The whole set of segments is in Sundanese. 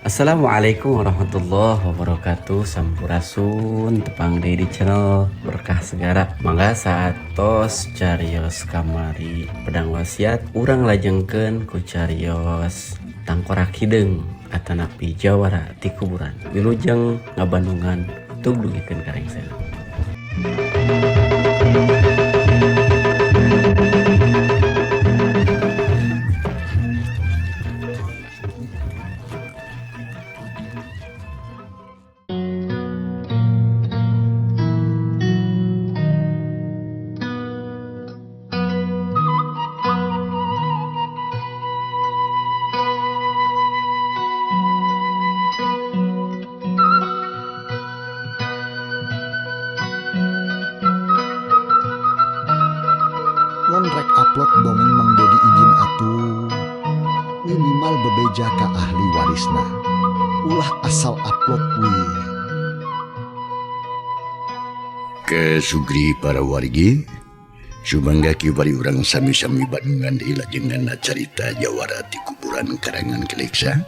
Assalamualaikum warahmatullahi wabarakatuh. Sampurasun, tepang deui di channel Berkah Segara. Mangga saatos carios kamari pedang wasiat, urang lajengkeun ku carios tangkorak hideung atanapi jawara ti kuburan. Wilujeng ngabandungan, tug dugikeun ka rengsena. Lamun rek upload dongeng, Mang Dedi izin atuh, minimal bebeja ka ahli warisna, ulah asal upload we. Ke Sugri para wargi, sumangga kiwari urang sami-sami bandungan deui lajengan carita Jawara ti kuburan karangan Keleksa.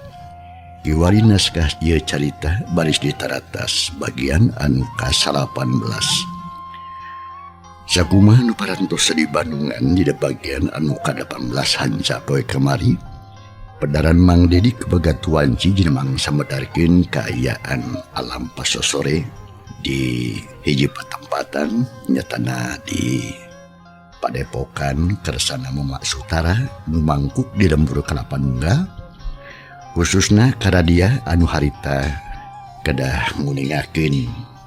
Kiwari naskah ieu carita baris ditaratas bagian anu ka-18. Sakumaha nu parantos di Bandungan di bagian anu ka-18 hanca poe kamari, pedaran Mang Dedi kebagat wanci dina mangsa medarkeun kaayaan alam pasosore di hiji patempatan, nyatana di Padepokan Kersana Mama Sutara nu mangkuk di lembur Kalapa Nunggal, khususna karadia anu harita kedah nguningakeun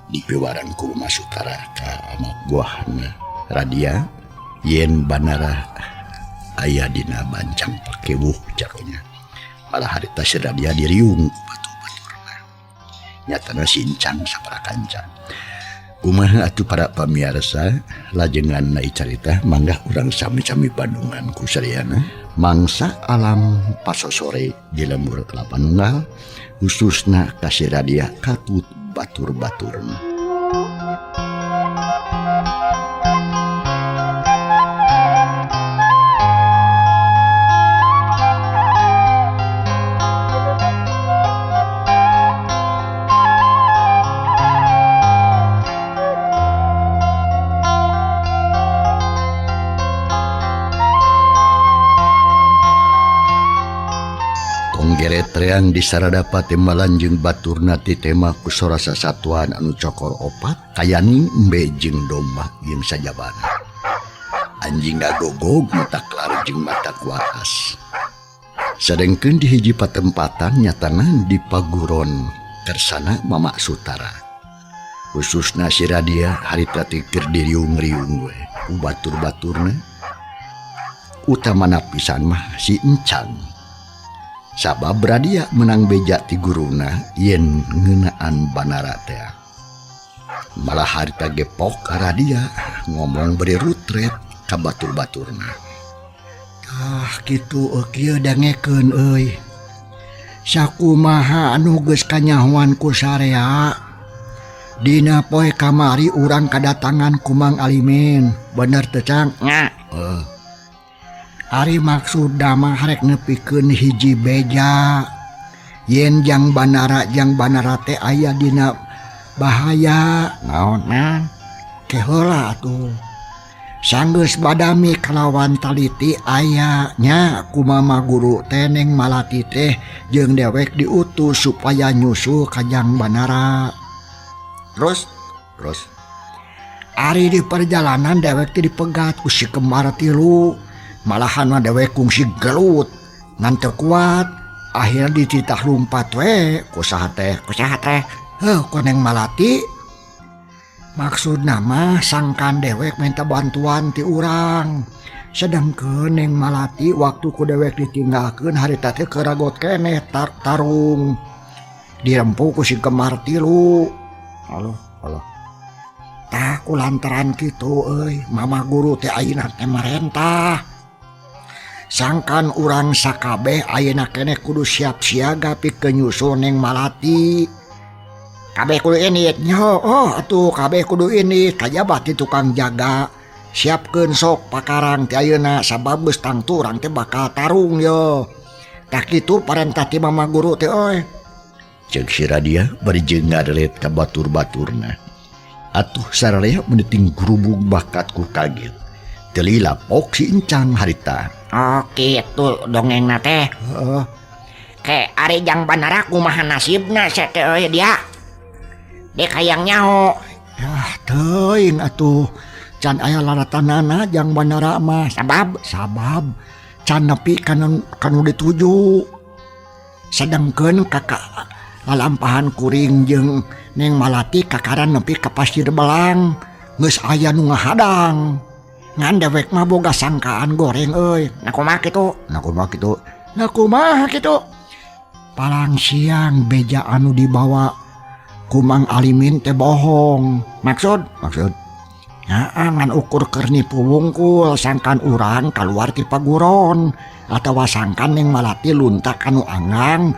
di piwarang ku Mama Sutara ka anak buahna Radia yen Banara aya dina bancang pakewuh jaronya. Malah harita si Radia diriung ku batu-baturna, nyatana sincang sapara kanca. Kumaha atuh para pamiarsa lajengan na carita? Mangga urang sami-sami bandungan ku sadayana mangsa alam pasosore di lembur Kelapa Nunggal, khususna ka si Radia katut batur-baturna. Tonggeretreang di sarada patembalan jeung baturna titema ku sora sasatuan anu cokor opat kayaning embe jeung domba jeung sajabana. Anjing ngagogog mata kelar jeung mata kuaas. Sadengkeun di hiji patempatan, nyatana di paguron Kersana Mama Sutara. Khususna si Radia harita teh keur diriung-riung we ku batur-baturna. Utamana pisan mah si Encang. Sabab Radia menang beja ti guruna yen ngeunaan Banara teh. Malah harita gepok Radia ngomong beri rutret ka batur-baturna. Ah, kitu kieu, dangekeun euy. Sakumaha anu geus kanyahoan ku sarea. Dina poe kamari urang kadatangan ku Mang Alimin. Bener teu, Cang? Nya. Ari maksudna mah rek nepikeun hiji beja yen jang Banara teh aya dina bahaya. Naon? Nah, ke heula atuh. Sanggeus badami kalawan taliti aya nya ku mama guru teh, Neng Malati teh jeung dewek diutus supaya nyusul ka Jang Banara. Terus? Terus? Ari di perjalanan dewek teh dipegat ku si kembar tilu. Malahan mah dewek kungsi gelut ngan teu kuat, akhirnya dititah lumpat we ku saha teh? Ku saha teh? Heuh, ku Neng Malati. Maksudna mah sangkan dewek minta bantuan ti urang. Sedangkeun Neng Malati waktu ku dewek ditinggalkeun harita teh keur ragot keneh tarung. Dirempu ku si kembar tilu. Aloh, aloh. Tah, ku lantaran kitu euy, mama guru teh ayeuna teh marentah. Sangkan urang sakabeh ayeuna keneh kudu siap siaga pikeun nyusul Neng Malati. Kabeh kudu indit nya. Oh, atuh kabeh kudu indit kajaba ti tukang jaga. Siapkeun sok pakarang ti ayeuna sabab geus tangtu urang teh bakal tarung yo. Tah, kitu parentah ti mama guru teh euy. Ceuk si Radia bari jeung ngarelet ka batur-baturna. Atuh sararea meniting grubug bakat ku kaget. Teu lila pok si Encang harita. Oh kitu dongengna teh. Heeh. Ke ari Jang Bandara kumaha nasibna sia teh euy dia. Dek hayang nyaho. Yah teuing atuh. Can aya laratanana Jang Bandara mah. Sabab? Sabab can nepi kanu dituju. Sedengkeun kakak lalampahan kuring jeung Neng Malati kakaran nepi ka Pasir Belang. Geus aya nu ngahadang. Ngan dewek mah boga sangkaan goreng euy. Nah kumaha kitu? Nah kumaha kitu? Nah kumaha kitu? Palang siang beja anu dibawa ku Mang Alimin teh bohong. Maksud? Maksud? Heeh, ngan ukur keur nipu wungkul sangkan urang kaluar ti paguron atawa sangkan Neng Malati lunta kanu anggang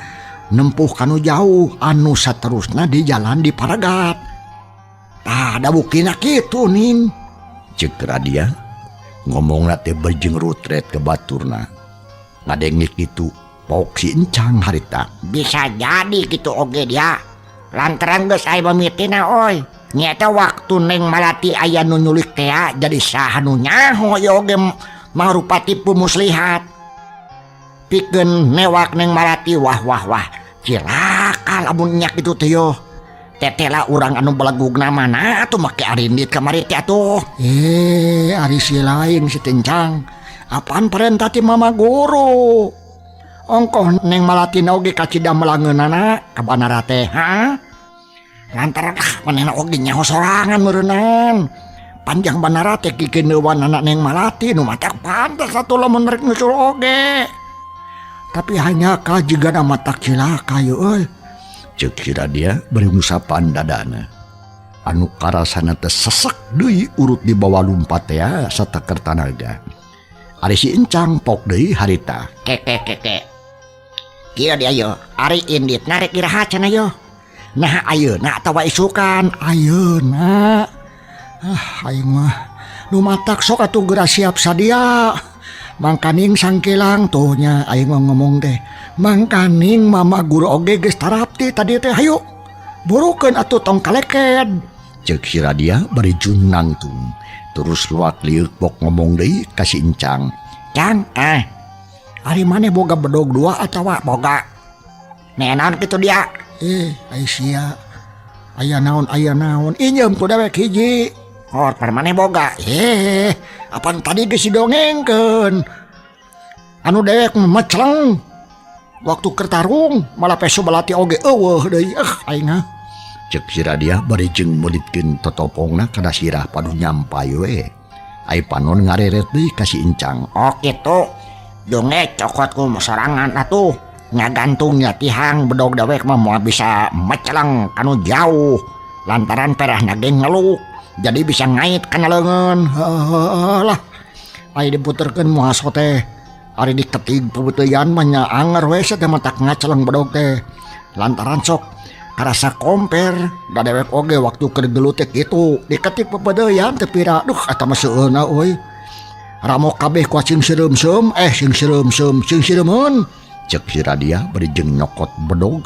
nempuh kanu jauh anu saterusna di jalan di Paragat. Tah da buktina kitu ning. Ceuk Radia ngomongna teh berjeng rutret ke baturna. Ngadenge kitu pok si Encang harita. Bisa jadi kitu oge dia. Lantaran geus aya mimitina oi. Nyata waktu Neng Malati aya nu nyulik teh jadi saha nu nyaho ieu oge mangrupa tipu muslihat. Pikeun newak Neng Malati wah wah wah cilaka lamun nya kitu teh yo. Tetela urang anu belegugna mana atuh make arindit kamari teh atuh. Ari si lain si Encang. Apaan perintah ti mama guru? Ongkoh Neng Malati oge kacida melangeunana ka Bandara teh, ha? Lantaran manehna oge nyaho sorangan meureunnan. Panjang Bandara teh kikineuwanana Neng Malati nu matak pantes atuh lamun rek nyusul oge. Tapi hanya ka jigana matak cilaka yeuh euy. Ceuk si Radia bari ngusapan dadana. Anu karasana teh sesek deui urut dibawa lumpat teh sateker tanaga. Ari si Encang pok deui harita. Ke ke ke ke. Kieu dia yeuh, ari indit narek iraha cenah yeuh. Nah ayeuna atawa isukan ayeuna. Ah aing mah nu matak sok atuh geura siap sadia. Mangkaning sangkilang tuh nya aing mah ngomong teh. Mangkaning mama guru oge geus tarapti tadi teh hayu. Burukeun atuh tong kaleked. Ceuk si Radia bari jung nangtung. Terus luak liuk pok ngomong deui ka si Encang. Cang, ah. Ari maneh boga bedog dua atawa boga? Nenaon kitu dia? Ai sia. Aya naon, aya naon. Injem ku dewek hiji. Oh, par maneh boga. Apan tadi geus didongengkeun. Anu dewek mecleng. Waktu kertarung malah peso balati oge eueuh deui. Aing ah. Ceuk si Radia bari jeung meulitkeun totopongna kana sirah padu nyampai we. Ai panon ngareret deui ka si Encang. Oh kitu. Donge cokot ku sorangan atuh. Ngagantungnya tihang bedog dewek mah moal bisa meceleng kanu jauh. Lantaran perahna ge ngeluk. Jadi bisa ngait kana leungeun. Heuh lah. Ai diputerkeun muhaso teh. Ari diketig peuteyan mah nya anger we teh matak ngaceleng bedog teh. Lantaran sok karasa komper da dewek oge waktu keur gelut teh kitu diketik pepedeyan teh pira. Duh eta mah seueurna euy. Ramo kabeh ku sing seureum-seum, sing seureum-seum, sing sireumeun. Ceuk si Radia bari jeung nyokot bedog.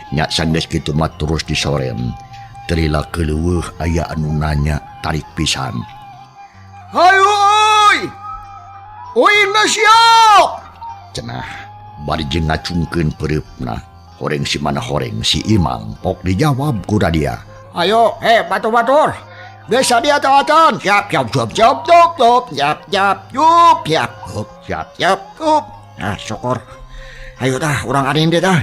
Nya sanggeus kitu mah terus disorem. Terila keuleueuh aya anu nanya tarik pisan. Hayu euy. Uing geus siap. Cenah bari jeung ngacungkeun peureupna. Horeng si mana horeng si Imang pok dijawab ku Radia. Ayo, batur-batur. Geus sadia teh acan. Siap, siap, siap, siap, siap, siap, siap, siap, siap, siap, siap, siap, siap. Nah, syukur. Ayo tah, urang arinde tah.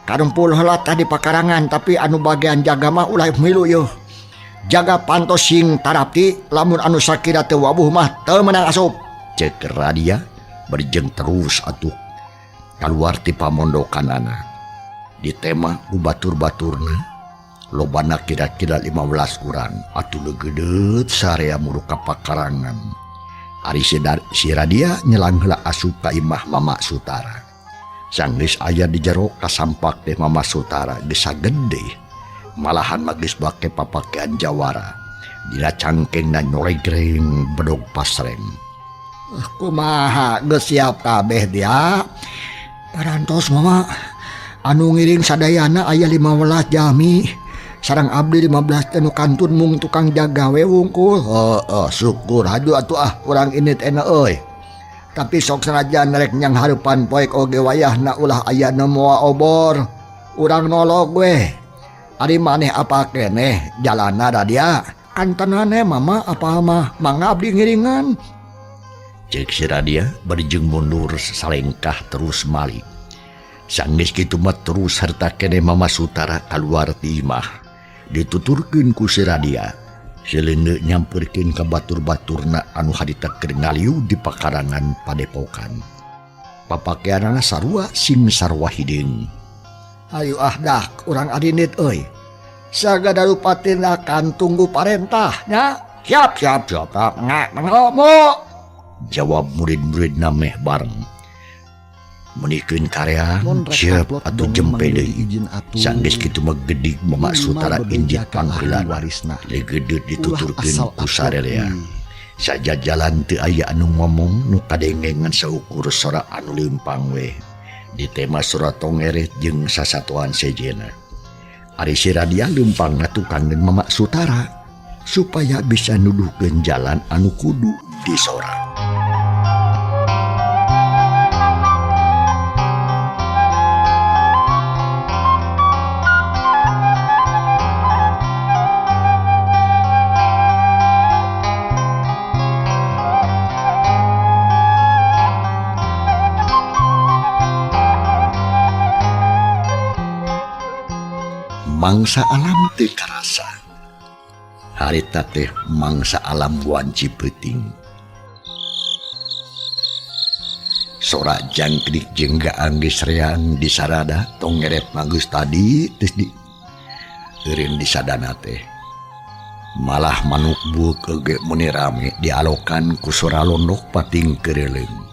Karumpul heula tah di pakarangan, tapi anu bagian jaga mah ulah milu yeuh. Jaga pantos sing tarapti, lamun anu sakira teu wabuh mah teu meunang asup. Ceuk Radia bari jeung terus atuh kaluar ti pamondokanana. Di tema ku batur-baturna lobana kira-kira 15 urang atuh leugedeut sarea muru ka pakarangan. Ari si Radia nyelang heula asup ka imah Mama Sutara. Sanggeus aya di jero kasampak teh Mama Sutara geus sagede. Malahan mah geus bake papakean jawara. Dina cangkengna nyoregreng bedog pasreng. Kumaha geus siap kabeh dia? Parantos Mama. Anu ngiring sadayana aya 15 jami. Sareng abdi 15 teh nu kantun mung tukang jaga we wungkul. Heeh, syukur hayu atuh ah urang indit enak euy. Tapi sok sanajan rek nyang hareupan poek oge wayahna ulah aya nu moa obor. Urang nolog we. Ari maneh apa keneh jalana Radia? Kantenane mama apa mah mangga abdi ngiringan. Cek si Radia bari jeung mundur salengkah terus malik. Sanggeus kitu mah terus harta keneh Mama Sutara kaluar ti imah. Dituturkeun ku si Radia. Si Leuneu nyamperkeun ka batur-baturna anu harita keur ngaliu di pakarangan padepokan. Papakeanana sarua sing sarua hideung. Ayo ah dah urang adinit euy. Sagada rupa tindakan tunggu parentah nya. Siap siap siap. Ngak ngomo. Jawab murid-murid nameh bareng. Menikeun kareang siap atuh jempe deui. Sanggeus kitu mah gedig Mama Sutara injit pangheulana. Legedeut dituturkeun ku sarelea. Sajajalan teu aya anu ngomong nu kadengengan saukur sora anu leumpang we. Ditema sora tongeret jeung sasatoan sejenna. Ari si Radia leumpang ngatukangeun Mama Sutara supaya bisa nuduhkeun jalan anu kudu disora. Mangsa alam teu karasa. Harita teh mangsa alam wanci peuting. Sora jangkrik jeung gaang geus reang di sarada tongeret geus tadi geus di eureun di sadana teh. Malah manuk buuk oge meuni rame dialokan ku sora londok pating keureuleung.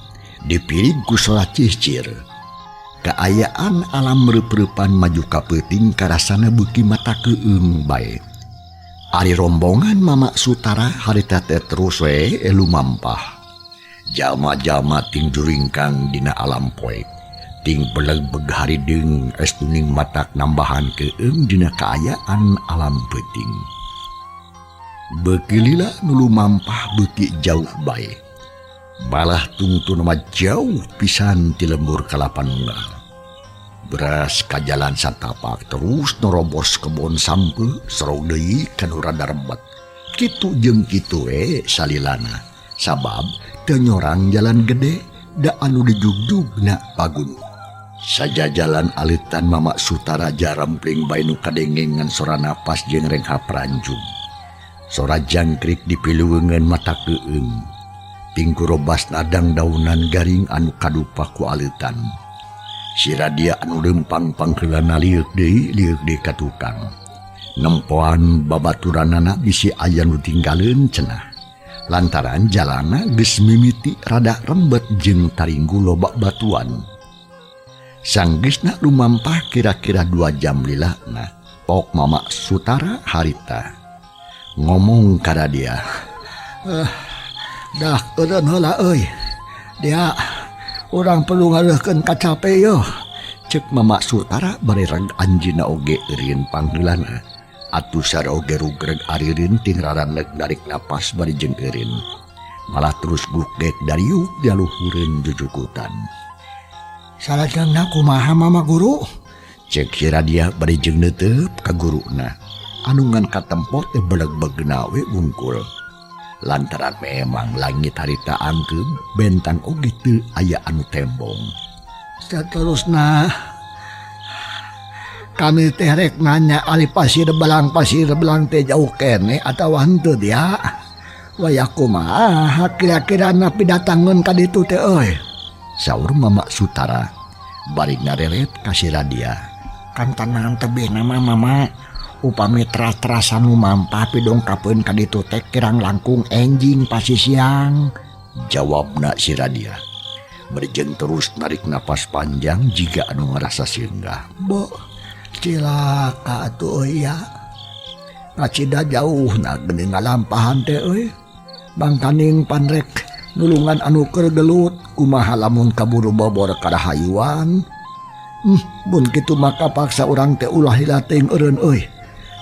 Dipirig ku sora cicir. Kaayaan alam reup-reupan maju ka peuting karasana beuki mata keueung bae. Ari rombongan Mama Sutara harita teh terus we lumampah. Jalma-jalma ting juringkang dina alam poek. Ting beleg-beg harideung es tuning matak nambahan keueung dina kaayaan alam peuting. Beuki lila nu lumampah beuki jauh bae. Malah tungtun mah jauh pisan ti lembur kalapa nunggal. Beras ka jalan satapak terus nerobos kebon sampe serog deui kanu rada rebet. Kitu jeung kitu we salilana. Sabab teu nyorang jalan gede da anu dijugjugna pagun. Sajajalan alitan Mama Sutara jarempling bae nu kadengengan sora napas jeung renghap ranjung. Sora jangkrik dipiluweungeun mata keueung. Tingkurobas nadang daunan garing anu kadupa ku aleutan. Si Radia anu leumpang pangheulana lieuk deui ka tukang. Nempoan babaturanana bisi aya nu tinggaleun cenah. Lantaran jalana geus mimiti rada rembet jeung taringgu loba batuan. Sanggeusna lumampah kira-kira 2 jam lilana, pok Mama Sutara harita ngomong ka Radia. Dah eureun heula euy. Dia urang perlu ngaleuhkeun kacape yeuh. Cek Mama Sutara bari reg anjeunna oge eureun pangheulana. Atuh sara oge rugreg arireun ting raraneg narik napas bari jeung eureun. Malah terus gugek dariuk dialuhureun jujukutan. Salajengna kumaha Mama Guru? Cek si Radia bari jeung neuteup ka guruna. Anu ngan katempo teh beleg-begna we wungkul. Lantaran memang langit harita angkeub bentang oge teu aya anu tembong. Saterusna kami teh rek nanya ari pasir belang teh jauh keneh atawa henteu dia. Wayah kumaha kira-kira napi datangeun ka ditu teh euy. Saur Mama Sutara bari ngareret ka si Radia. Kantenan tebih nama Mama. Upami teras-terasan lumampah pidongkapeun ka ditu teh kirang langkung enjing pasi siang. Jawabna si Radia. Berjeng terus narik napas panjang jiga anu ngarasa singgah. Bo, cilaka atuh euy ya. Ngacida jauh na geuning ngalampahan teh euy. Bangkaning panrek nulungan anu keur gelut kumaha lamun kaburu bobor karahayuan. Mun kitu maka paksa urang teh ulah lila teuing eureun euy.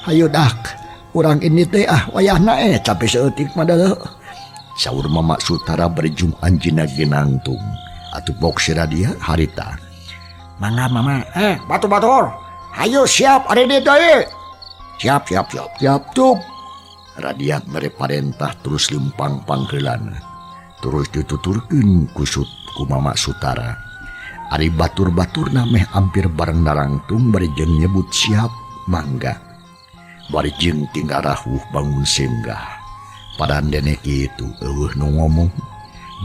Hayu dak, urang ini teh ah wayahna tapi saeutik mah deuleu. Saur Mama Sutara bari jeung anjeunna ge nangtung. Atuh pok si Radia harita. Mangga Mama, batu-batur. Hayu siap ari dieu deui. Siap siap siap siap tup. Radia mere parentah terus lempang pangheulana. Terus dituturkeun ku Mama Sutara. Ari batur-baturna meh hampir bareng narangtung bari jeung nyebut siap mangga. Bari jeung tinggal rahuh bangun singgah. Padandene kitu eueuh nu ngomong.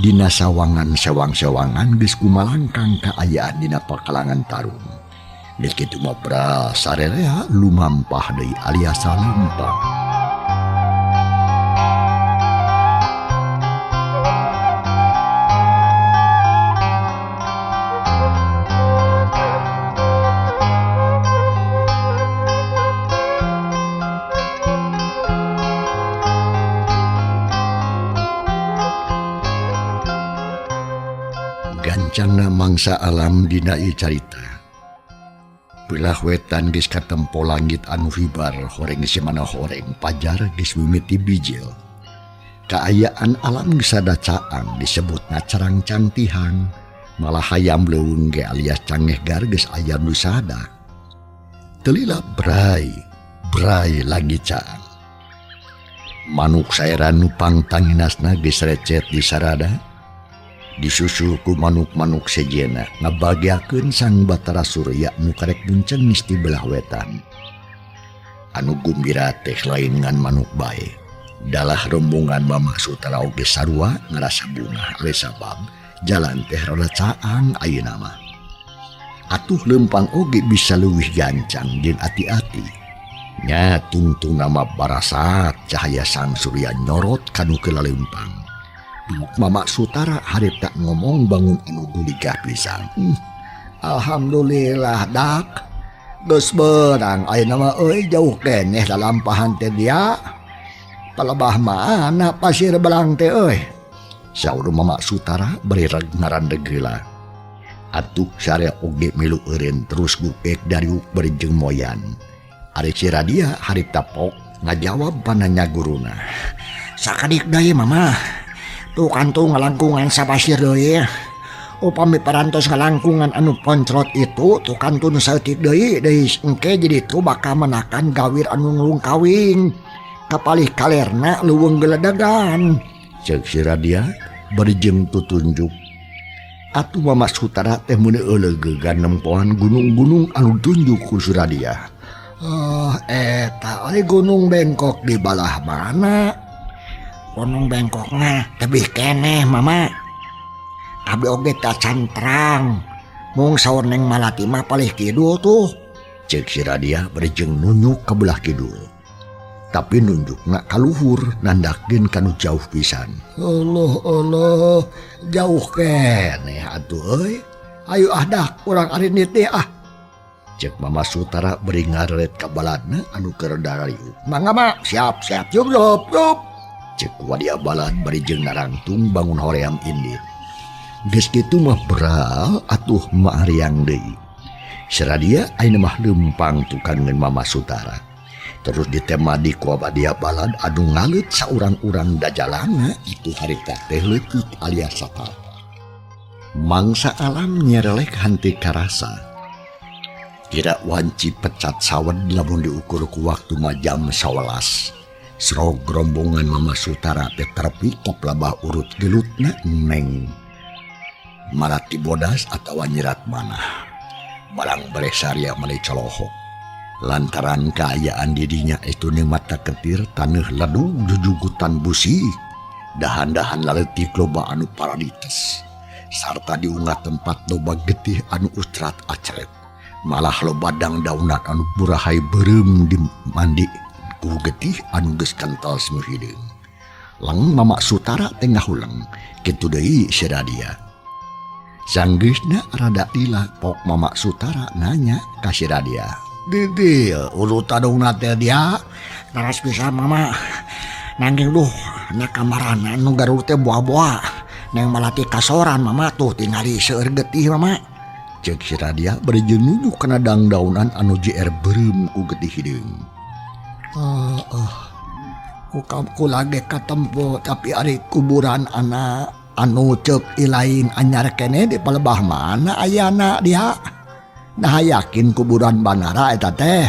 Dina sawangan sewang-sewangan geus kumalangkang kaayaan dina pakalangan tarung. Geus kitu mah bra sarerea lumampah deui alias salempang. Gancangna mangsa alam dina ieu carita. Belah wetan geus katempo langit anu hibar horeng simana horeng pajar geus mimiti bijil. Kaayaan alam geus sada caang disebutna carangcang tihang, malah hayam leuweung ge alias cangeh gar geus aya nu sada. Teu lila bray, bray lagi caang. Manuk saeran nu pangtanginasna geus recet di sarada. Disusul ku manuk-manuk sejena ngabagiakeun Sang Batara Surya nu karek muncengis di belah wetan. Anu gumbira teh lain ngan manuk bae. Dalah rombongan Mama Sutara oge sarua ngarasa bungah we sabab jalan teh rada caang ayeuna mah. Atuh lempang oge bisa leuwih gancang jeung ati-ati. Nya tungtung nama barasat cahaya Sang Surya nyorot kanu ke lalempang. Mama Sutara harita ngomong bangun anu guligah pisan. Alhamdulillah dak. Geus beurang ayeuna mah euy jauh keneh lalampahan teh dia. Palebah mana pasir belang teh euy. Saur Mama Sutara bari reg ngarandeg heula. Atuh sarea oge milu eureun terus gukek dariuk bari jeung moyan. Ari si Radia harita pok ngajawab pananya guruna. Sakedik deui Mama. Tuh kantung ngalangkungan sapasir deui. Upami parantos ngalangkungan anu poncrot itu tuh kantun saeutik deui deui engke jadi tu bakal menakan gawir anu nglungkawing. Kapalih kalerna leuweung geledegan. Ceuk si Radia bari jeung tutunjuk. Atuh Mama Sutara teh meuni euleugeugan nempoan gunung-gunung anu tunjuk ku si Radia. Oh, eta ari gunung bengkok di balah mana? Gunung bengkokna tebih keneh Mama. Abdi oge tacan terang. Mung saur Neng Malati mah palih kidul tuh. Ceuk si Radia bari jeung nunjuk ka belah kidul. Tapi nunjukna ka luhur nandakeun kanu jauh pisan. Allah Allah, jauh keneh atuh euy. Ayo ah dak urang ari nitih ah. Ceuk Mama Sutara bari ngareret ka baladna anu keur darariuk. Mangga Ma, siap siap yup yup yup. Ceuk wadia balad bari jeung narangtung bangun hoream indit. Geus kitu mah bral atuh maariang deui. Si Radia ayeuna mah leumpang tukangeun Mama Sutara. Terus ditemadi ku wadia balad anu ngaleut saurang-urang dajalana itu harita teh leutik alias satapa. Mangsa alam nyerelek henteu karasa. Kira wanci pecat sawed lamun diukur ku waktu mah jam 11. Srog rombongan Mama Sutara teh terpikop labah urut gelutna Neng Malati bodas atawa nyirat manah. Barang bareh saria mani colohok. Lantaran kaayaan didinya itu ning mata ketir taneuh ledug jujugutan busi. Dahan-dahan laletik loba anu paradites. Sarta diunggah tempat loba getih anu ucrat acret. Malah loba dangdaunan anu burahai beureum di mandi ku getih anu geus kental semu hideung. Leng Mama Sutara teh ngahuleng, kitu deui si Radia. Sanggeusna rada lila pok Mama Sutara nanya ka si Radia. Di urut tadungna teh dia. Naras pisan Mama. Nanging duh na kamarana nu garur teh boa-boa. Neng Malati kasoran Mama tuh tingali seueur getih Mama. Cek si Radia bari jeung nunjuk kana dangdaunan anu JR beureum ku getih hideung. Ku lage katempo tapi ari kuburan anak anu cek ilaing anyar kene di palebah mana ayana dia. Nah yakin kuburan Banara eta teh.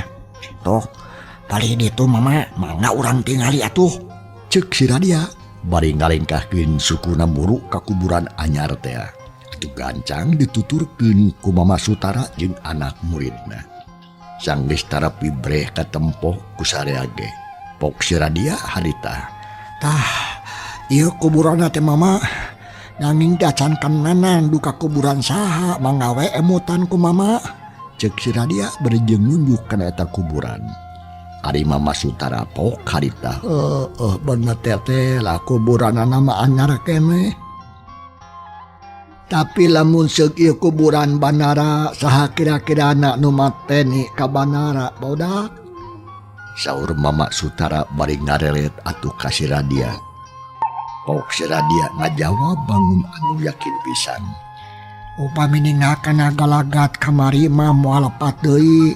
Tuh paling itu mama mangga urang tingali atuh. Cek si Radia bari ngalengkahkeun sukuna muru ka kuburan anyar teh. Atuh gancang dituturkeun ku Mama Sutara jeung anak muridna. Sanggeus tarapi breh katempo ku sarea ge. Pok si Radia harita. Tah, ieu kuburanna teh mama. Nanging teh acan kenanan duka kuburan saha mangga we emutan ku mama. Cek si Radia bari jeung nunjuk kana eta kuburan. Ari Mama Sutara pok harita. Bener teh lah kuburanana mah anyar keneh. Tapi lamun seuk ieu kuburan Banara saha kira-kirana nu mateni ka Banara bodak. Saur Mama Sutara bari ngarelet atuh ka si Radia. Pok si Radia ngajawab bangun anu yakin pisan. Upami ninggalkeun galagat kamari mah moal lepat deui.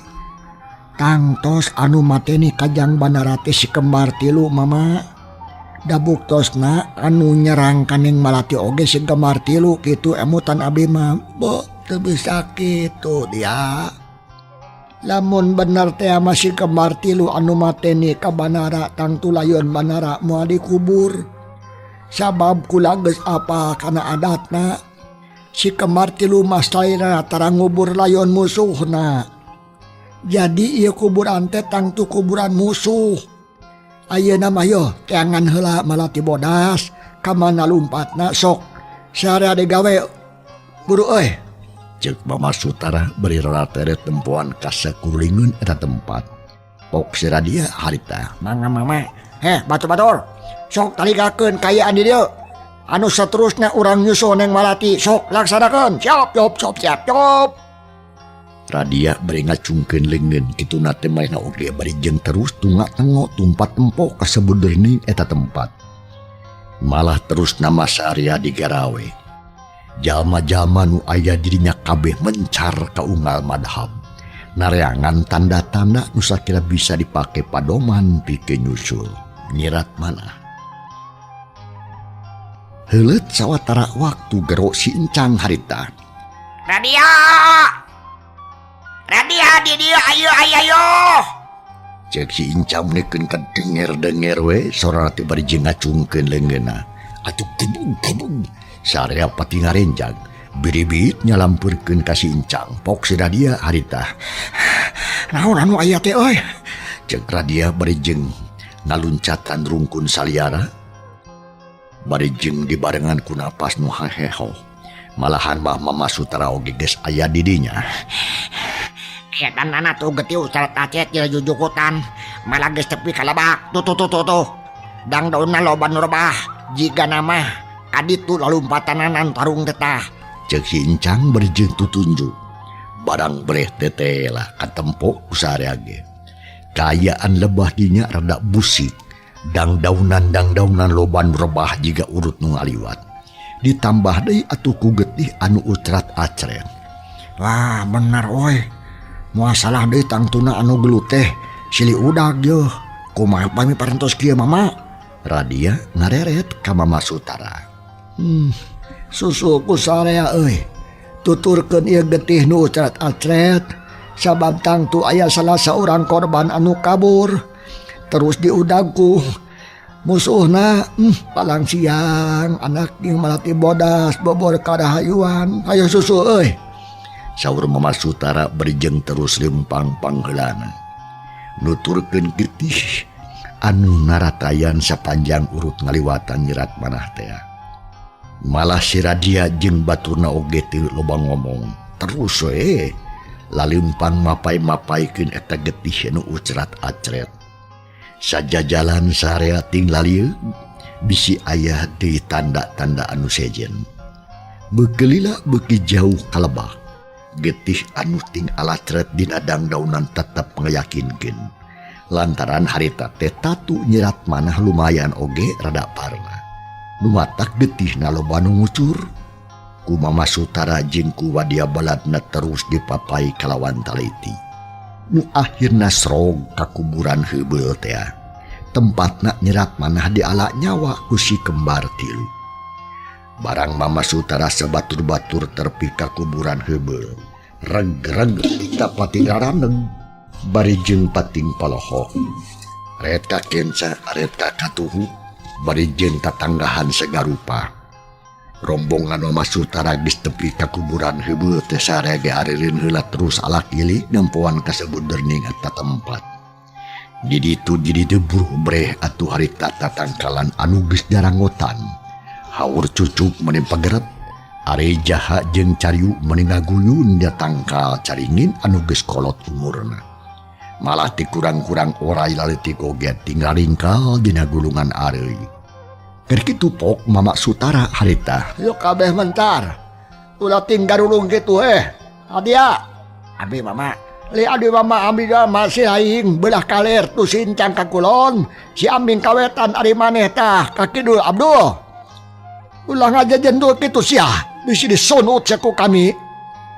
Tangtos anu mateni kajang Banara teh si kembar tilu mama. Da buktosna anu nyerang kaning Malati oge si kembar tilu kitu emutan abdi mah. Bo teu bisa kitu dia. Lamun bener teh masih kembar tilu anu mateni ka Banara tangtu layon Banara moal dikubur. Sabab kula geus apa kana adatna. Si kembar tilu mah saena tara ngubur layon musuhna. Jadi ieu kuburan teh tangtu kuburan musuh. Ayeuna mah yo teangan heula Malati bodas ka mana lumpatna sok sarea digawe buru euy. Cek Mama Sutara bari rarateret tempoan ka sakulingeun eta tempat. Pok si Radia harita. Mangga mama. Heh batur-batur. Sok taligakeun kaayaan di dieu. Anu saterusna urang nyusul Neng Malati sok laksanakeun. Siap siap siap siap siap. Radia bari ngacungkeun leungeun kituna teh manehna oge bari jeung terus tunga tengo tumpat tempo ka sabudeurning eta tempat. Malah terus nama Saria digarawe. Jalma-jalma nu aya dirinya kabeh mencar ka unggal madhab. Nareangan tanda-tanda nu sakira bisa dipake padoman pikeun nyusul nyirat manah. Heuleut sawatara waktu gero si Encang harita. Radia! Radia di dieu ayo ayo ayo. Cek si Encang meunikeun kadenger-denger we sorana teh bari jeung ngacungkeun leungeunna. Atuh gebug-gebug sarea pati ngarenjag. Biribit nyalampeurkeun ka si Encang. Pok si Radia harita. Naon anu aya teh euy? Cek Radia bari jeung ngaluncatan rungkun saliara. Bari jeung dibarengan ku napas nu haheho. Malahan mah Mama Sutara oge geus aya di dinya. Edan anak tuh getiu salat acet jeung jujukutan. Malah geus tepi ka lebak. Tuh tuh tuh tuh tuh. Dang daunna loba nu rebah. Jiga nama kaditu lalumpatananan tarung tetah. Cek si Encang bari jeung tutunjuk. Barang breh teh lah katempo ku sarea ge. Kaayaan lebah dinya rada busik. Dangdaunan-dangdaunan loba nu rebah jiga urut nu ngaliwat. Ditambah deui atuh ku getih anu ucrat acret. Wah bener euy. Moal salah deui tangtuna anu gelut teh silih udag yeuh. Kumaha pami parantos kieu mama? Radia ngareret ka Mama Sutara. Susu ku sarea euy. Tuturkeun ieu getih nu ucrat acret sabab tangtu aya salah saurang korban anu kabur. Terus diudagku musuhna palang siang anak jeung Malati bodas bobor karahayuan. Ayo susu euy. Saur Mama Sutara bari jeung terus lempang pangheulana. Nuturkeun getih anu naratayan sapanjang urut ngaliwatan nyerat manah teh. Malah si Radia jeung baturna oge teu loba ngomong. Terus we lalempang mapai-mapaikeun eta getih anu ucrat acret. Sajajalan sarea ting lalieu bisi aya deui tanda-tanda anu sejen. Beukeulila beuki jauh ka lebak. Getih anu ting alacret dina dangdaunan tetep ngayakinkeun. Lantaran harita teh tatu nyerat manah lumayan oge rada parna. Nu matak getihna loba nu ngucur. Ku Mama Sutara jeung ku Wadia Baladna terus dipapai kalawan taliti. Nu akhirna srog ka kuburan heubeul teh. Tempatna nyerat manah diala nyawa ku si kembar tilu. Barang Mama Sutara sabatur-batur terpi ka kuburan heubeul. Reg-reg kita pating raraneg bari jeung pating polohok. Ret ka kenca, ret ka katuhu, bari jeung tatanggahan sagarupa. Rombongan Mama Sutara geus tepi ka kuburan heubeul teh sare ge areureun heula terus alak ili nempoan kasebut derning eta tempat. Di ditu di ditu buruh breh atuh harita tatangkalan anu geus jarangotan. Haur cucuk meni pageret, are jaha jeung cariu meni ngaguyun dia tangkal caringin anu geus kolot umurna. Malah ti kurang-kurang orai laleutik oge tinggal ringkal dina gulungan areuy. Keur kitu pok Mama Sutara harita. Yuk kabeh mentar. Ulah tinggal urung kitu eh. Adia. Abi mama. Li adi mama abi masih aing belah kaler tu sincang ka kulon. Si ambing kawetan ari maneh tah ka kidul Abdul. Ulah ngajejendul kitu sia. Bisi disonut ku kami.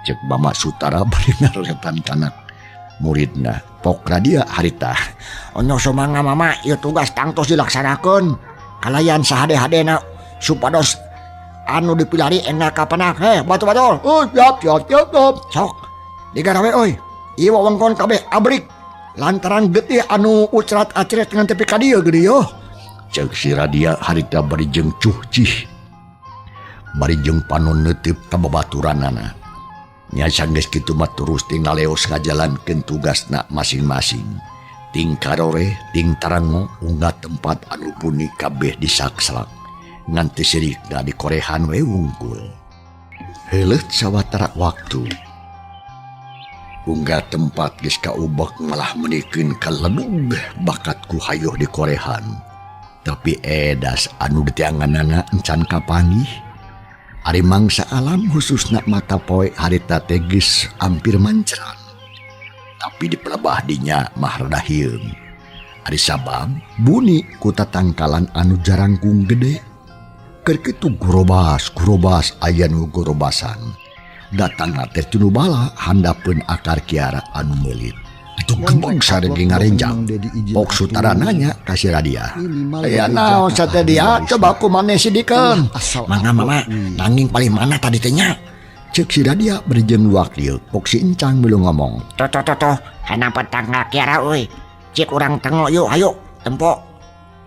Cek Mama Sutara bari ngaretan kanak muridna. Pok radia harita. Onyo sumangga mama ieu tugas tangtos dilaksanakeun. Kalayan sahade-hadena supados anu dipilari enggal kapenak heh batu-batu. Oh siap siap siap siap. Sok digarawe euy. Ieu wewengkon kabeh abrik lantaran getih anu ucrat-acret ngan tepi ka dieu geuning yo. Ceuk si Radia harita bari jeung cuh cih. Bari jeung panon neuteup ka babaturanana. Nya sanggeus kitu mah terus tinggal leos ngajalankeun tugasna masing-masing. Ting karoreh, ting tarango, unggah tempat anu puni kabeh disakslak. Ngan teu sirikna dikorehan we wungkul. Heuleut sawatara waktu. Unggah tempat geus kaubek malah menikeun kaledug bakat ku hayoh dikorehan. Tapi edas anu diteanganana encan kapanggih. Ari mangsa alam khususna mata poe harita teh geus ampir manceran. Tapi di pelebah dinya mah rada hieung. Ari sabab buni ku tatangkalan anu jarangkung gede. Keur kitu gorobas-gorobas aya nu gorobasan. Datangna teh tinu bala handapeun akar kiara anu meulit. Itu gebeg sareng ngarenjang. Pok Sutara nanya ka si Radia. Aya naon sate dia coba ku maneh sidikeun. Mangga mama nanging paling mana tadi teh nya. Ceuk si Radia bari jeung luak lieu. Pok si Encang milu ngomong. Tuh tuh tuh tuh hanapa tangga kiara euy. Cik urang tengok yuk ayo tempo.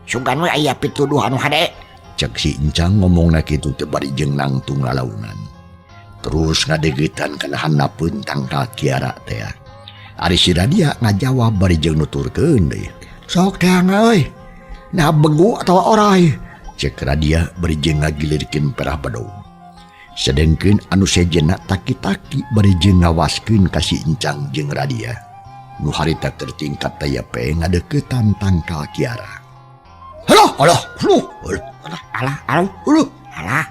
Sugan we aya pituduh anu hade. Ceuk si Encang ngomongna kitu teh bari jeung nangtung lalaunan. Terus ngadeugeutan kana handapeun tangkal kiara teh. Ari si Radia ngajawab bari jeung nuturkeun deui. Sok teang euy. Nah begu atawa orai. Ceuk Radia bari jeung ngagilirkeun perah bedog. Sedengkeun anu sejenna taki-taki bari jeung ngawaskeun ka si Encang jeung Radia. Nu harita tertingkat taya pe ngadeuketan tangkal kiara. Alah, alah, aduh, alah, alah, alah, aduh, alah.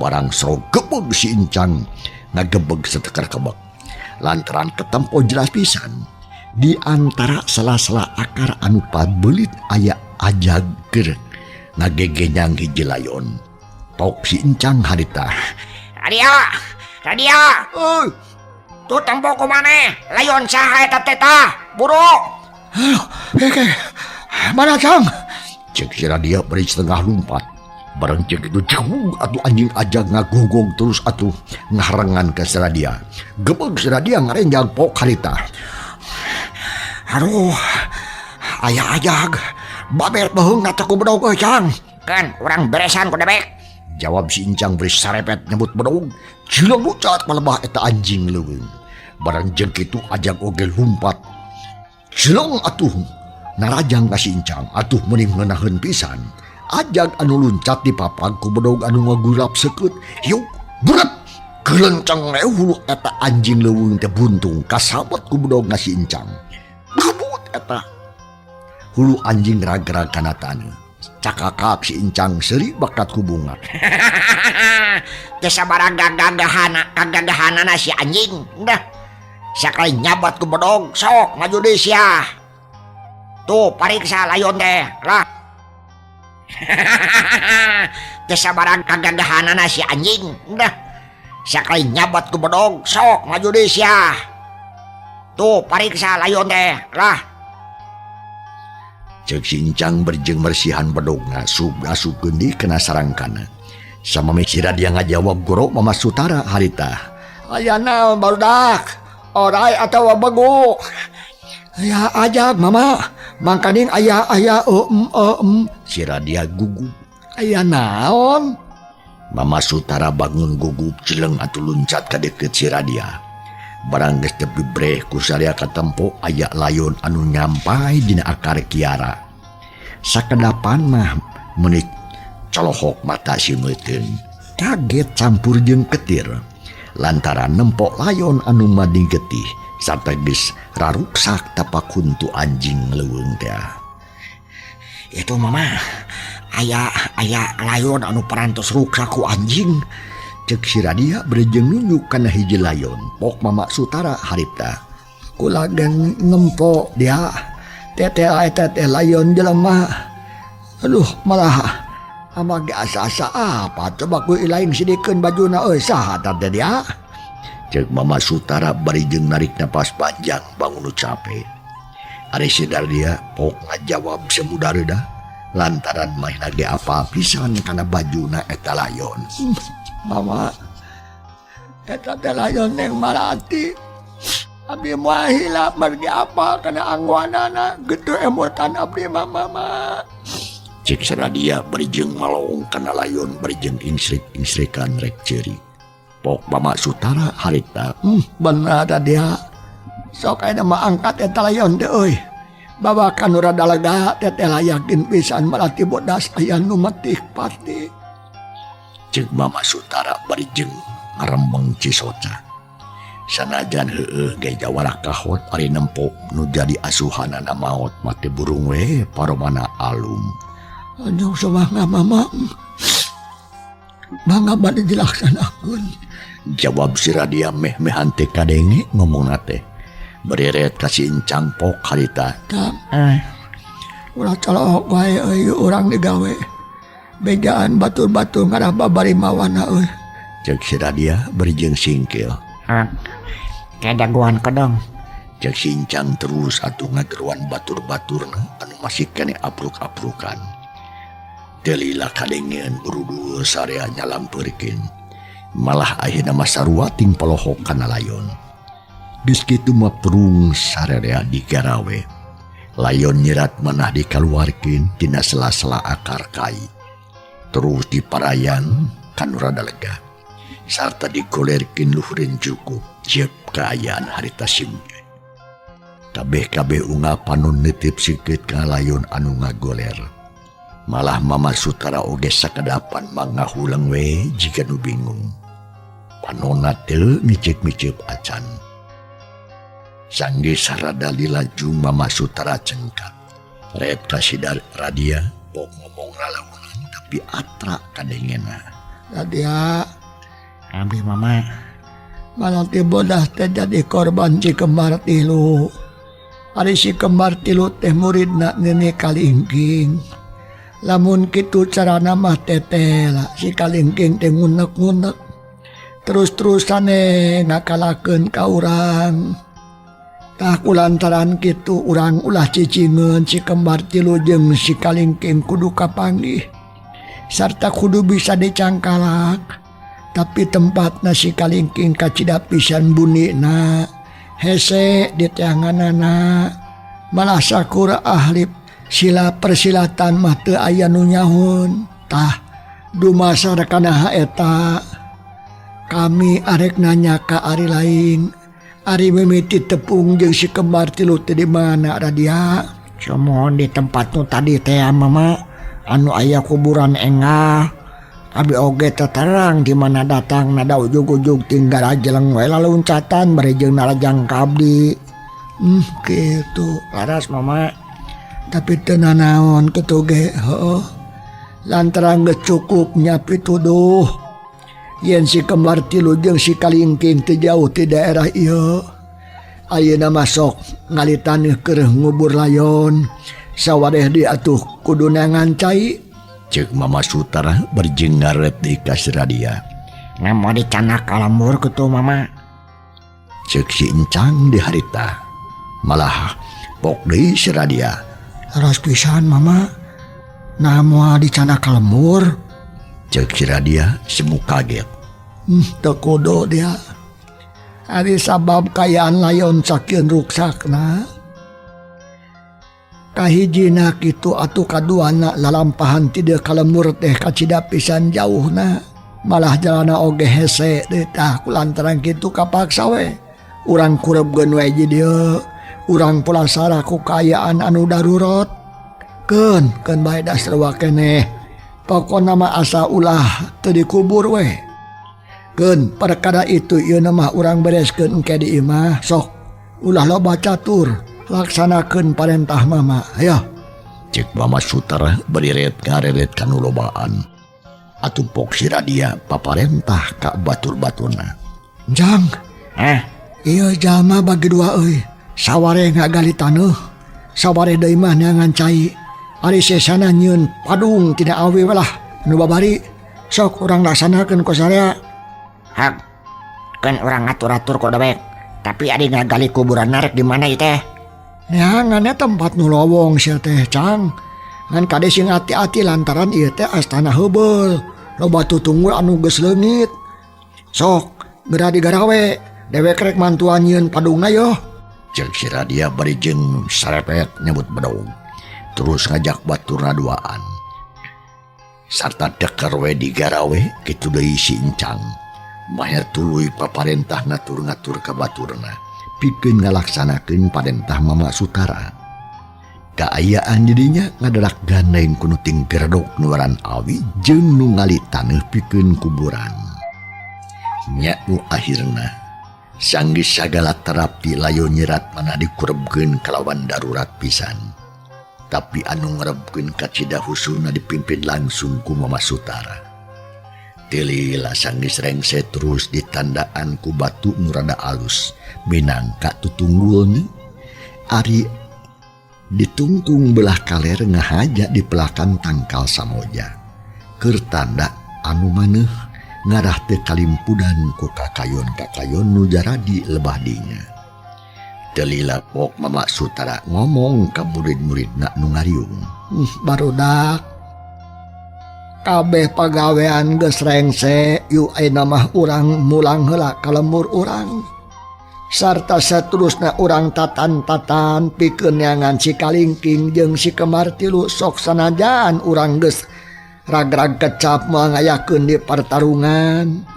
Barang sro gebeg si Encang ngagebeg setekar kebek. Lantaran ketempo jelas pisan di antara sela-sela akar anu pabelit aya ajag keur ngagegenyang hiji layon. Tok si Encang harita. Radia, Radia. Euy. Tuh tempo ku maneh, layon saha eta teh tah? Buru. Heh, mana Cang? Cek si Radia bari setengah lumpat. Barang cek itu jauh atuh anjing ajag ngagogong terus atuh ngaharengan ke si Radia. Gebeg si Radia ngarenjang pok harita. Aduh, aya ajag. Babet beheung atuh ku bedog euy Cang. Kan urang beresan ku debek. Jawab si Encang beri sarepet nyebut bedog. Cileng lucat malebah eta anjing leuweung. Barang jeung kitu ajag oge lumpat. Cileng atuh narajang ka si Encang atuh meuning ngeunaheun pisan. Ajag anu luncat di papag ku bedog anu ngagurap seukeut. Hiuk buret gelenceng we hulu eta anjing leuweung teh buntung kasabet ku bedog na si Encang. Gebut eta hulu anjing rag-rag kana taneuh. Cakakak si Encang seuri bakat ku bunga. Teu sabaraha gagagahana kagagahanana si anjing. Dah. Sakali nyabat ku bedog sok maju deui sia. Tuh pariksa layon teh lah. Teu sabaraha kagagahanana si anjing. Dah. Sakali nyabat ku bedog sok maju deui sia. Tuh pariksa layon teh lah. Cek sincang berjeng mersihan bedogna sub asupkeun deui kana sarangkana. Samemeh si Radia ngajawab goro Mama Sutara harita. Aya naon barudak? Orai atawa begu? Aya ajab mama. Mangkaning aya aya em. Si Radia gugup. Aya naon? Mama Sutara bangun gugup celeng atuh luncat ka deukeut si Radia. Barang geus tepi breh ku saria katempo aya layon anu nyampai dina akar kiara. Sakedapan mah meuni colohok mata si meuteun. Kaget campur jeung ketir. Lantaran nempok layon anu mading getih sarta geus raruksak tapak huntu anjing leuweung teh. Itu mama aya aya layon anu parantos ruksak ku anjing. Cek si Radia berjeng nunjuk kana hiji layon. Pok Mama Sutara harita. Kula gen nempo dia. Teteh eta teh layon jelema. Aduh malah ama ge asa-asa apa coba ku ilaing sidikeun bajuna euy saha teh dia. Cek Mama Sutara bari jeung narik napas panjang bangun nu cape. Ari si Radia pok ngajawab semudah reudah lantaran manehna ge apal pisan kana bajuna eta layon. Mama eta teh layon Neng Malati. Abdi moal hilap margi apa kana anggoanana geuteuh emutan abdi mah mama. Cek si Radia bari jeung maloong kana layon bari jeung insrik-insrikan rek ceurik. Pok Mama Sutara harita. Bener dia. Sok ayeuna mah angkat eta layon teh euy. Babakan nu rada lega teteh yakin pisan Malati bodas aya nu metih pati. Cek Mama Sutara bari jeung ngarembeng cisoca. Sanajan heueuh ge jawara kahot ari nempo nu jadi asuhanana maot mate burung we paromana alum. Aduh sumangga mama. Mangga bade dilaksanakeun. Jawab si Radia meh-mehan teh kadenge ngomongna teh. Bereret ka si Encang pok harita. Tam, ulah colohok wae euy urang digawe. Bejaan batur-batur ngarah babari mawana euy. Cek si Radia bari jeung singkil. Kedaguan kedong. Cek si Encang terus atuh ngageruan batur-baturna anu masih keneh apruk-aprukan. Teu lila kadengeun burudul sarea nyalampeurkeun. Malah akhirna mah sarua ting polohok kana layon. Geus kitu mah perung sarerea digarawe. Layon nyerat manah dikaluarkeun tina sela-sela akar kai. Terus diparayan kanu rada lega. Sarta digolerkeun luhureun cukup jep kaayaan harita simke. Kabeh-kabeh unggal panon neuteup sikeut ka layon anu ngagoler. Malah Mama Sutara oge sakadapan mangahuleng we jiga nu bingung. Panonna teu miceup-miceup acan. Sanggeus sarada lilajung Mama Sutara cengkat. Ret ka si Radia pok ngomong lalaunan tapi atra kadengena. Radia, abdi mama. Malati bodas teh jadi korban si kembar tilu. Ari si kembar tilu teh muridna Nini Kalingking. Lamun kitu carana mah teteh lah si Kalingking teh ngunek-ngunek. Terus-terusane ngakalakeun ka urang. Tah kulantaran kitu urang ulah cicingeun si kembar tilu jeung si Kalingking kudu kapanggih. Sarta kudu bisa dicangkalak. Tapi tempatna si Kalingking kacida pisan bunina. Hese di teanganana. Malah sakura ahli sila persilatan mah teu aya nu nyahun. Tah dumasar kana eta. Kami arek nanya ka ari lain. Ari mimiti tepung jeung si kembar tilu teh di mana Radia? Sumohon di tempat nu tadi teh mama anu aya kuburan engah. Abi oge terang di mana datang nada ujug-ujug tinggal ajeleng we laluncatan bari jeung narajang ka abdi. Kitu laras mama. Tapi teu nanaon kitu ge heueuh. Lantaran geus cukup nya pituduh. Yen si kembar tilu jeung si Kalingking teu jauh ti daerah ieu. Ayeuna mah sok ngalitan keur ngubur layon. Sawadeh diatuh kudu neangan cai. Cek Mama Sutara bari jeung ngaret deui ka si Radia. Nah moal dicandak ka lembur kitu mama. Ceuk si Encang di harita. Malah pok deui si Radia. Leres pisan mama. Nah moal dicandak ka lembur. Ceuk si Radia semu kaget. Teu kudu dia. Ari sabab kaayaan layon sakieun ruksakna. Kahijina kitu atuh kaduana lalampahan ti dieu ka lembur teh kacida pisan jauhna. Malah jalana oge hese deui tah kulantaran kitu kapaksa we. Urang kurebkeun we di dieu. Urang pulasara ku kaayaan anu darurat. Keun, keun bae da sarua keneh. Pokona mah asa ulah teu dikubur we. Keun perkara itu ieu mah urang bereskeun engke di imah sok. Ulah loba catur. Laksanakeun parentah mama. Ayo. Cek Mama Sutara beriret ngareret kanu lobaan. Atuh pok si Radia paparentah ka batur-baturna. Jang, ieu jalma bagi dua euy. Saware ngagali taneuh, saware deui mah neangan cai. Ari sesana nyieun padung tina awi we lah nu babari. Sok urang laksanakeun ku sarea. Hak, keun urang ngatur-atur ku dewek. Tapi ari ngagali kuburan rek di mana ieu teh? Neangannya tempat nu lowong sia teh Cang. Ngan kade sing hati-hati lantaran ieu teh astana heubeul. Loba tutunggul anu geus leungit. Sok geura digarawe, dewek rek mantuan nyieun padungna yoh. Ceuk si Radia bari jeung sarepet nyebut bedog. Terus ngajak baturna duaan. Sarta deker we digarawe kitu deui si Encang. Maher tuluy paparentahna tur ngatur ka baturna. Pikeun ngalaksanakeun parentah Mama Sutara. Kaayaan didinya ngadarak gandeng ku nu ting geredok nuaran awi jeung nu ngali taneuh pikeun kuburan. Nya nu akhirna sanggeus sagala terapi layo nyerat mana dikurebkeun kalawan darurat pisan. Tapi anu ngarebkeun kacida husuna dipimpin langsung ku Mama Sutara. Tilila sanggeus rengse terus ditandaan ku batu nu rada alus minangka tutunggulna. Ari ditungtung belah kaler ngahaja di pelakan tangkal samoja. Keur tanda anu maneuh ngarah teu kalimpudan ku kakayon-kakayon nu jaradi lebah dinya. Telila pok Mama Sutara ngomong ka murid-muridna nu ngariung. Barudak kabeh pagawean geus rengse, yuk ayeuna mah urang mulang heula ka lembur urang. Sarta saterusna urang tatan-tatan pikeun neangan si Kalingking jeung si Kembar Tilu sok sanajan urang geus ragrag kecap moal ngayakeun di pertarungan.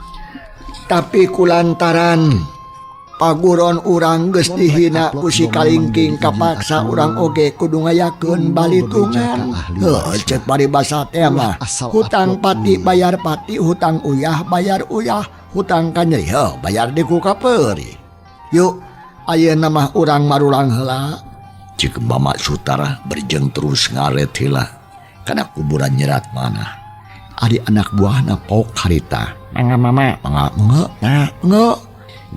Tapi kulantaran paguron urang geus dihina ku si Kalingking kapaksa urang oge kudu ngayakeun balitungan. Heuh, ceuk paribasa teh mah hutang pati bayar pati, hutang uyah bayar uyah, hutang kanyeri heuh bayar di ku kapeuri. Yuk ayeuna mah urang marulang heula. Ceuk Mama Sutara berjeng terus ngaret heula kana kuburan nyerat manah. Ari anak buahna pok harita. Mangga mama, mangga mangga, nah mangga.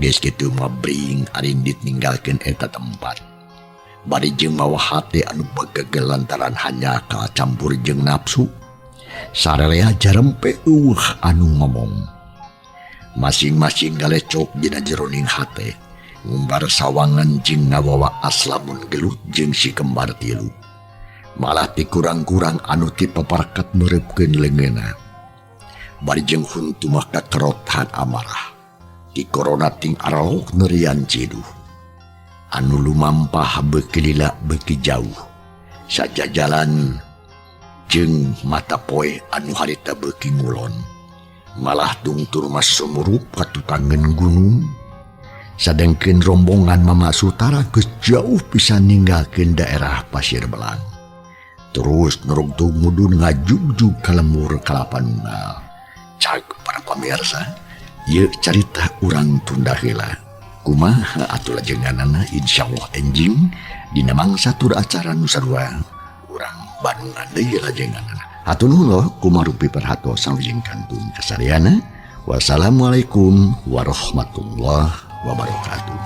Geus kitu mah bring arindit ninggalkeun eta tempat. Bari jeung mawa hate anu begegel lantaran hanya kacampur jeung nafsu. Sarelea jarempe eueuh anu ngomong. Masing-masing galecok dina jeroning hate. Ngumbar sawangan jeung ngawawa aslamun gelut jeung si Kembar Tilu. Malah ti kurang-kurang anu ti paparkat meureupkeun leungeunna. Bari jeung huntu mah kakerotan amarah. Di korona ting aralok nerian ciduh. Anu lumampah beuki lila beuki jauh. Sajajalan jeung mata poe anu harita beuki ngulon. Malah tungtur mas sumurup ka tukangeun gunung. Sadengkeun rombongan Mama Sutara geus jauh pisan ninggalkeun daerah Pasir Belang. Terus nurugtug mudun ngajugjug ka lembur Kalapanunggal. Cag para pamirsa, ieu carita urang tunda heula. Kumaha atuh lajenganana insyaallah enjing dina mangsa tur acara nu sarua urang Bandungan deui lajenganana. Hatur nuhun loh kumarupi perhatosan jeung kantun kasariana. Wassalamualaikum warahmatullahi wabarakatuh.